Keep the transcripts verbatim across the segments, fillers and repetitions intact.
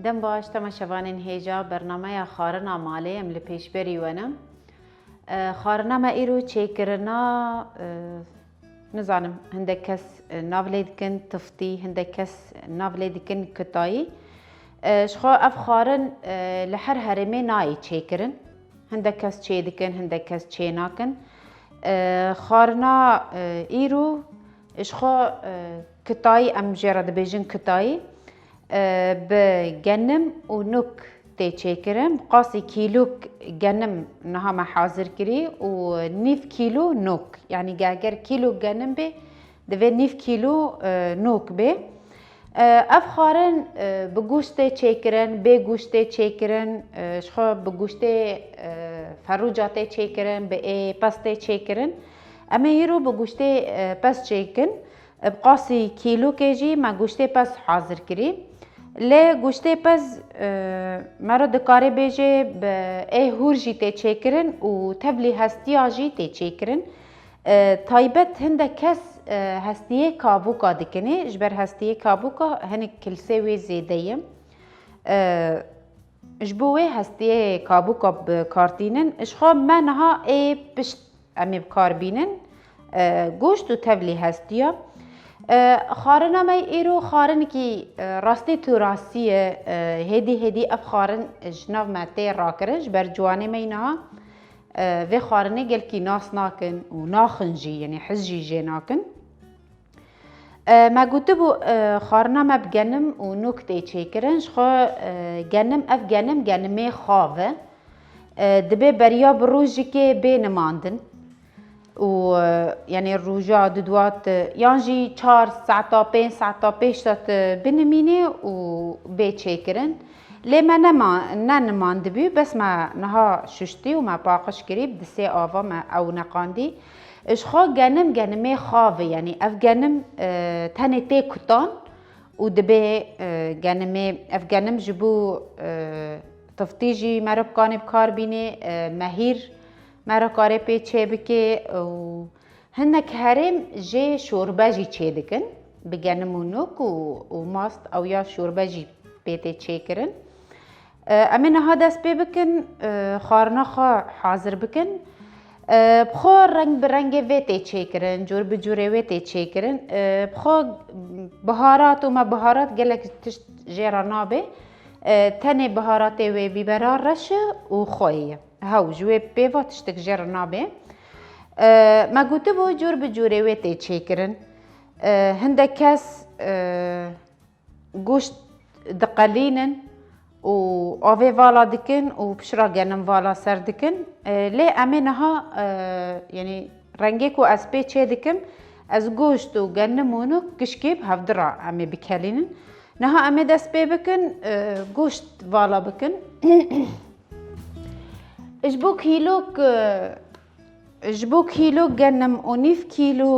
Dem baş temaşevanên hêja bernameya Xwarina Malê em li pêşberî we ne. E, xwarina me îro çêkirina, e, nizanim, hindek kes, e, nav lê dikin tiftî, hindek kes nav lê dikin kitayî. E, ji xwe ev xwarin, e, li her herêmê nayê çêkirin. Hindek kes çê dikin, hindek kes çê nakin. E, xwarina, e, îro ji xwe, e, kitayî, em jê re dibêjin kitayî, e, bi genim û nuk tê çêkirin. Bi qasî kîlok genim niha me hazir kirî û nîv kîlo nuk. Yanî ge-, eger kîlok genim bê, divê nîv kîlo, e, nok bê. E, ev xwarin, e, bi goşt tê çêkirin, bê goşt tê çêkirin, e, ji xwe bi goştê, e, ferûca tê çêkirin, bi ê pez tê çêkirin. Em ê hîro bi goştê, e, pez çêkin. Bi qasî kîlokê jî me goştê pez hazir kirî. Lê goştê pez, e, mero dikarê bêjê bi ê hûr jî tê çêkirin û tevlî hestiya jî tê çêkirin. E, taybet hindek kes, e, hestiyê kabûka dikinê, ji ber hestiyê kabûka hinek kilsê wê zêde ye. E, ji bo wê hestiyê kabûka bi kar tînin. Ji xwe me niha ê pişt em ê bi kar bînin, e, goşt û tevlî hestiya. E, xwarina me îro xwarinekî, e, rastî turasiye, e, hêdî hêdî ev xwarin ji nav me tê rakirin, ji ber ciwanê me yî niha, e, vê xwarinê gelkî nas nakin û naxin jî, yanî hez jî jê nakin. E, me gotibû, e, xwarina me bi genim û nuk tê çêkirin. Ji xwe, e, genim, ev genim, genimê xav e. E, dibê beriya bi rojikê bê nimandin. Û, e, yanî roja duduwa tu, yan jî çar saeta, pênc saeta pêş de tu binimînê û bê çêkirin. Lê me nema-, nenimandibû, bes me niha şuştî û me paqij kirî, bi di sê ava me ew neqandî. Ji xwe genim, genimê xav e, yanî ev genim, e, tenê tê kutan û dibê, e, genimê, ev genim ji bo, e, tiftî jî meriv kanê bi kar bînê, e, mehîr meriv karê pê çê bikê û hinek herêm jê şorbe jî çê dikin, bi genim û nuk û, û mast ew ya şorbe jî pê tê çêkirin. E, em ê niha dest pê bikin, e, xwarina xwe hazir bikin. E, bi xwe reng bi rengê vê tê çêkirin, cûr bi cûrê wê tê çêkirin. E, bi xwe biharat û me biharat gelek tişt jê re nabe. E, tenê biharatê wê bîbera reş e û xweyî ye. Hew, ji wê pêva tiştek jê re nabe. E, me gotibû cûr bi cûrê wê tê çêkirin. E, hindek kes, e, goşt diqelînin û avê vala dikin û pişra genim vala ser dikin. E, lê em ê niha, e, yanî rengê ku ez pê çê dikim, ez goşt û genim û nuk gişkê bi hevdi re em ê bikelînin. Niha em ê dest pê bikin, e, goşt vala bikin. Ji bo kîlok, e, ji bo kîlo genim û nîv kîlo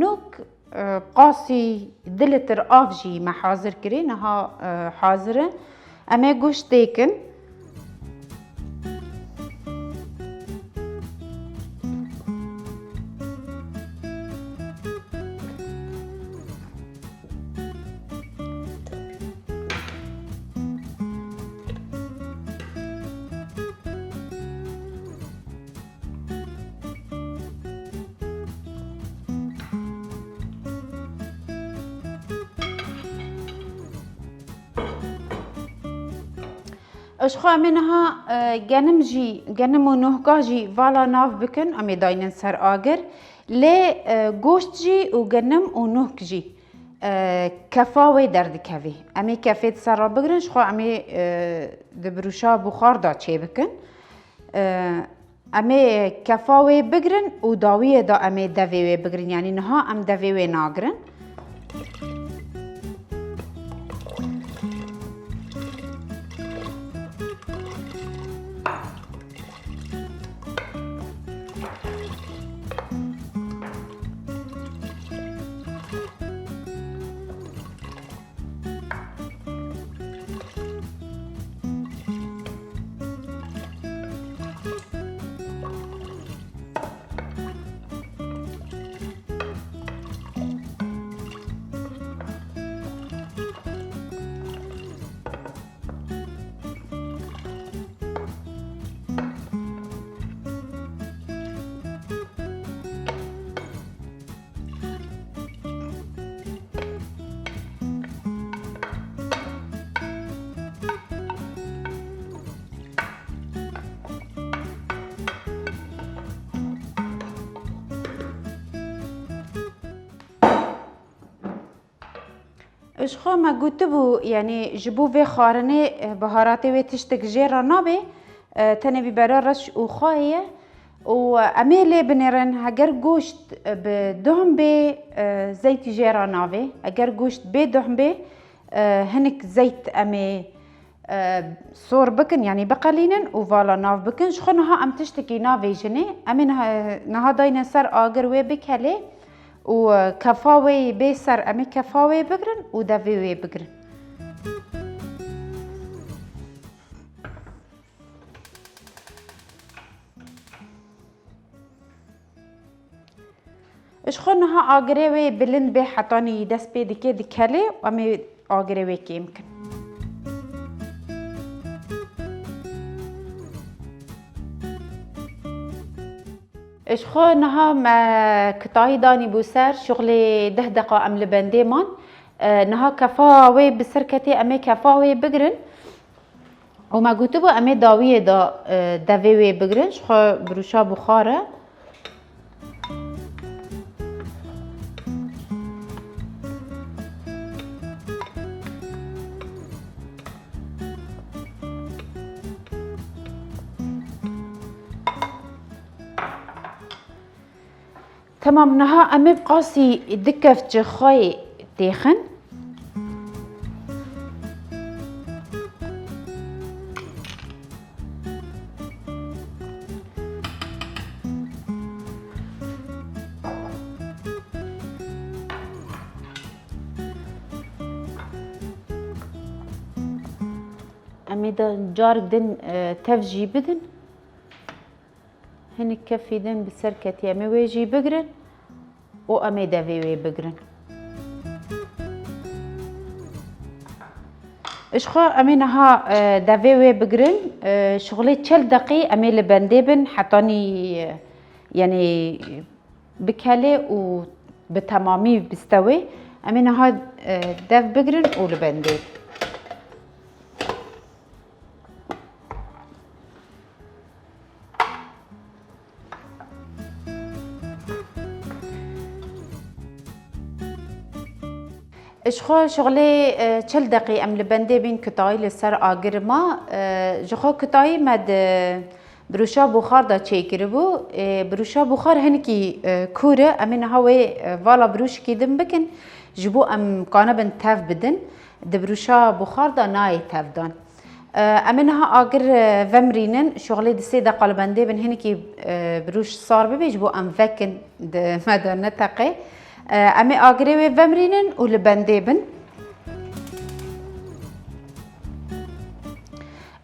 nuk, e, qasî du lîtir av jî me hazir kirî, niha, e, hazir e. Em ê goşt têkin. Ji xwe em ê niha, e, genim jî, genim û nohka jî vala nav bikin, em ê daynin ser agir. Lê, e, goşt jî û genim û nohk jî, e, kefa wê derdikevî. Em ê kefê di ser re bigirin, ji xwe em ê, e, di birûşa buxar de çêbikin. E, Em ê kefa wê bigirin û dawiyê de em ê devê wê bigirin. Yanî niha em devê wê nagirin. Ji xwe me gotibû, yanî ji bo vê xwarinê, e, biharatê wê tiştek jê re nabe, e, tenê bîbera reş û xwayê ye. Û em ê lê binêrin, heger goşt bi duhn bê, e, zeytî jê re navê. Eger goşt bê duhn bê, e, hinik zeyt em ê, e, sor bikin, yanî biqelînin û vala nav bikin. Ji xwe niha em tiştekî navêjinê. Em ê niha, niha dayne ser agir wê bikelê û, e, kefa wê bê ser, em ê kefa wê bigirin û devê wê bigirin. Ji xwe niha agirê wê bilind bê hetanî dest pê dike dikelê û em ê agirê wê kêm kin. Ji xwe niha me kitayî danî bû ser, şuxlê deh deqa em li bendê man. E, niha kefa wê bi ser ketê, em ê kefa wê bigirin. Û me gotibû, em ê dawiyê de, e, devê wê bigirin, ji xwe birûşa buxar e. Temam, niha em ê bi qasî du kevçe xwayê têxin. Em ê de carek din, e, tev jî bidin. Hinik kefî din bi ser ketî, em ê wê jî bigirin û em ê devê wê bigirin. Ji xwe em ê niha, e, devê wê bigirin, e, şixulê çil deqî em ê li bendê bin, hetanî, e, yanî bikelê û bi temamî bistewê. Em ê niha, e, dev bigirin û li bendê bin. Ji xwe şixulê, e, çil deqî em li bendê bîn, kitayî li ser agir ma. E, ji xwe kitayî me di birûşa buxar de çêkiribû. E, birûşa buxar hinekî, e, kûr e. Em ê niha wê, e, vala birûşekî din bikin, ji bo em kanibin tev bidin. Di birûşa buxar de nayê tevdan. E, em ê niha agir, e, vemrînin, şixulê di sê deqa li bendê bin, hinekî, e, birûş sar bibe, ji bo em vekin di me de neteqe. E, em ê agirê wê vemrînin û li bendê bin.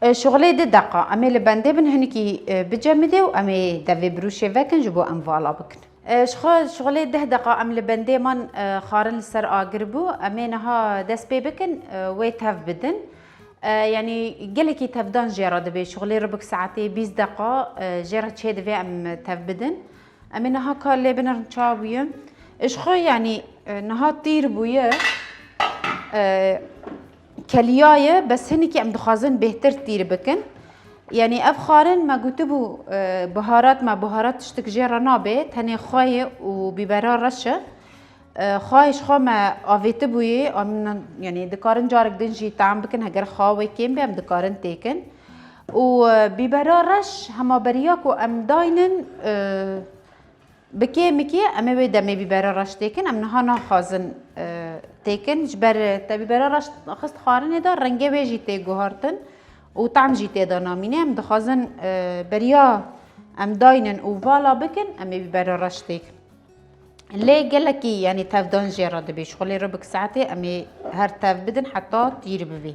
E, şixulê du deqa em ê li bendê bin, hinekî, e, bicemidê û em ê devê birûşê vekin, ji bo em vala bikin. E, ji xwe şixulê deh deqa em li bendê man, e, xwarin li ser agir bû. Em ê niha dest pê bikin, e, wê tev bidin. E, yanî gelekî tevdan jê re dibe. Şixulê ribik saetê bîst deqa, e, jê re çêdibe em tev bidin. Em ê niha kar lê binerin ça bûye. Ji xwe yanî, e, niha tîr bûye. E, Keliya ye, bes hinekî em dixwazin bêhtir tîr bikin. Yanî ev xwarin me gotibû, e, biharat, me biharat tiştik jê re nabe, tenê xwayê û bîbera reş e. E, xwayê ji xwe me avêtibûyê, em, yanî dikarin carek din jî tam bikin, heger xwa wê kêm be, em dikarin têkin. Û, e, bîbera reş hema beriya ku em daynin, e, Bi kêmikê em ê wê demê bîbera reş têkin, em niha naxwazin, e, têkin, ji ber te bîbera reş xist xwarinê de rengê wê jî tê guhartin û tam jî tê de namîne. Em dixwazin, e, beriya em daynin û vala bikin, em ê bîbera reş têkin. Lê gelekî, yanî tevdan jê re dibe, şixulê ribik saetê em ê her tev bidin heta tîr bibê.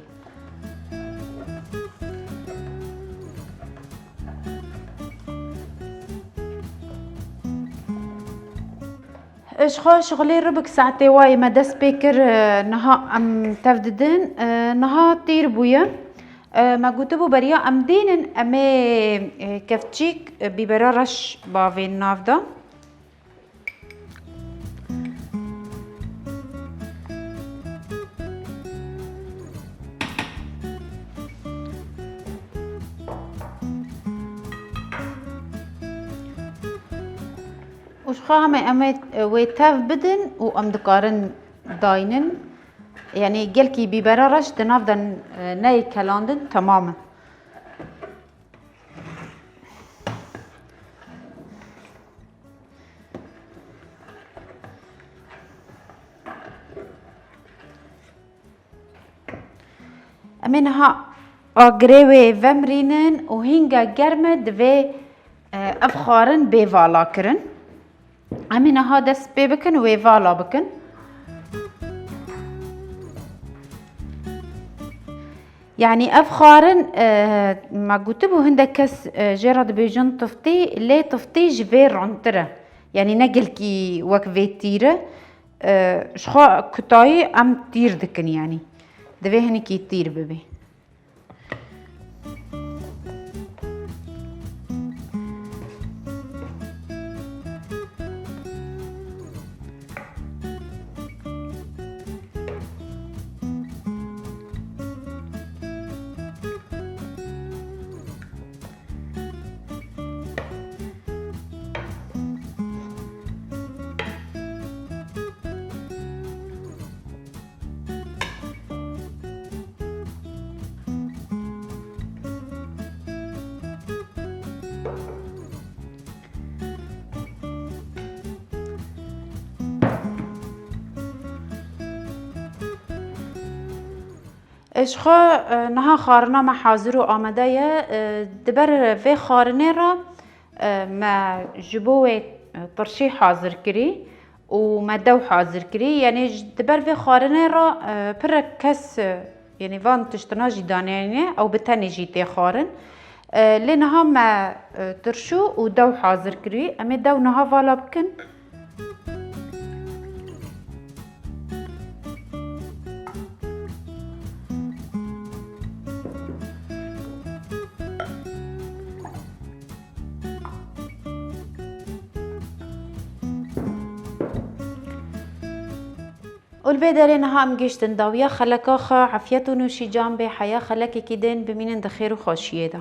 Ji xwe şixulê ribik saetê wayê me dest pê kir, e, niha em tev didin, e, niha tîr bûye. E, me gotibû beriya em dênin, em ê, e, kevçîk, e, bîbera reş bavên nav de. Û ji xwe heme em ê wê tev bidin û em dikarin daynin. Yanî gelkî bîbera reş di nav de, e, neyê kelandin, temam in. Em ê niha agirê wê vemirînin û hînga germ e, divê, e, ev xwarin bê vala kirin. Em ê niha dest pê bikin û wê vala bikin. Yanî ev xwarin, e, me gotibû hindek kes, e, jê re dibêjin tiftî, lê tiftî ji vê rontir e. Yanî ne gelkî wek vê tîr e. E, ji xwe kutayî em tîr dikin yanî. Divê hinekî tîr bibê. Ji xwe, e, niha xwarina me hazir û amade ye. E, di ber vê xwarinê re, e, me ji bo wê, e, tirşî hazir kirî û me dew hazir kirî. Yanî ji, di ber vê xwarinê re, e, pirek kes, e, yanî van tiştina jî daneyne, ew bi tenê jî tê xwarin. E, lê niha me, e, tirşû û dew hazir kirî. Em ê dew niha vala bikin. Û li vê derê niha em gihiştin dawiya xeleka xwe, efiyet û nûşîcan bê, heya xelekekî din bimînin di xêr û xweşiyê de.